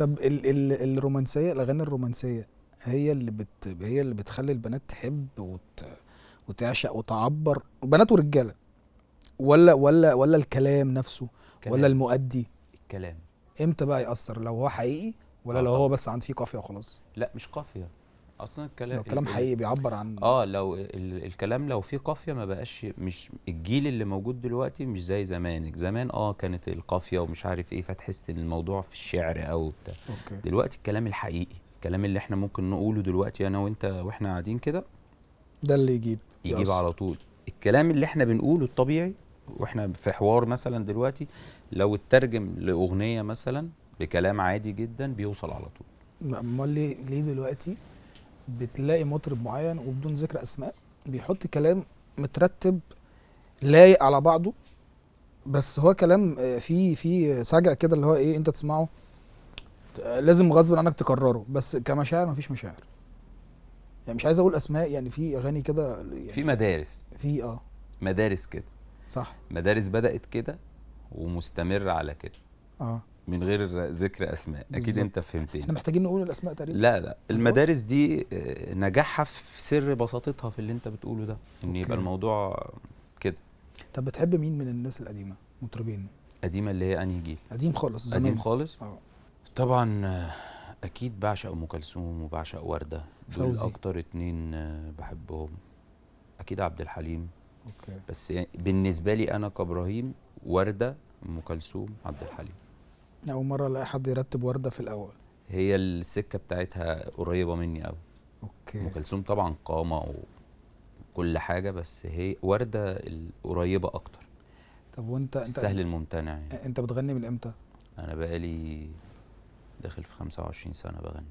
طب ال ال الرومانسيه، الاغاني الرومانسية هي اللي بتخلي البنات تحب وتعشق وتعبر، بنات ورجاله، ولا الكلام نفسه كلام. ولا المؤدي؟ الكلام. امتى بقى يأثر؟ لو هو حقيقي ولا لو هو طبعاً. بس عند فيه قافية وخلاص؟ لا مش قافية اصلا، الكلام لو كلام حقيقي بيعبر عن لو الكلام لو فيه قافية ما بقاش، مش الجيل اللي موجود دلوقتي مش زي زمان. زمان كانت القافيه ومش عارف ايه، فتحس ان الموضوع في الشعر او بتاع. okay. دلوقتي الكلام الحقيقي، الكلام اللي احنا ممكن نقوله دلوقتي انا وانت واحنا قاعدين كده، ده اللي يجيب يجيب يأثر. على طول. الكلام اللي احنا بنقوله الطبيعي واحنا في حوار مثلا دلوقتي، لو اترجم لاغنية مثلا بكلام عادي جدا بيوصل على طول. امال ليه دلوقتي بتلاقي مطرب معين وبدون ذكر اسماء بيحط كلام مترتب لايق على بعضه، بس هو كلام فيه سجع كده، اللي هو ايه، انت تسمعه لازم غصب عنك تكرره، بس كمشاعر مفيش مشاعر. يعني مش عايز اقول اسماء، يعني في اغاني كده يعني في مدارس، في مدارس كده، صح، مدارس بدأت كده ومستمرة على كده. من غير ذكر اسماء، اكيد بالظبط. انت فهمتني. احنا محتاجين نقول الاسماء تقريبا. لا المدارس دي نجاحها في سر بساطتها في اللي انت بتقوله ده، ان يبقى الموضوع كده. طب بتحب مين من الناس القديمة مطربين؟ قديمة اللي هي انهي جيل؟ قديم خالص، زمان. قديم خالص. طبعا اكيد بعشق ام كلثوم وبعشق ورده، دول فوزي. اكتر اتنين بحبهم. اكيد عبد الحليم. okay. بس بالنسبة لي انا كابراهيم، ورده، ام كلثوم، عبد الحليم. أول مرة ألاقي حد يرتب وردة في الأول. هي السكة بتاعتها قريبة مني أوي. okay. أم كلثوم طبعاً قامة وكل حاجة، بس هي وردة القريبة أكتر. طب وأنت، أنت السهل الممتنع يعني. أنت بتغني من إمتى؟ أنا بقالي داخل في 25 سنة بغني.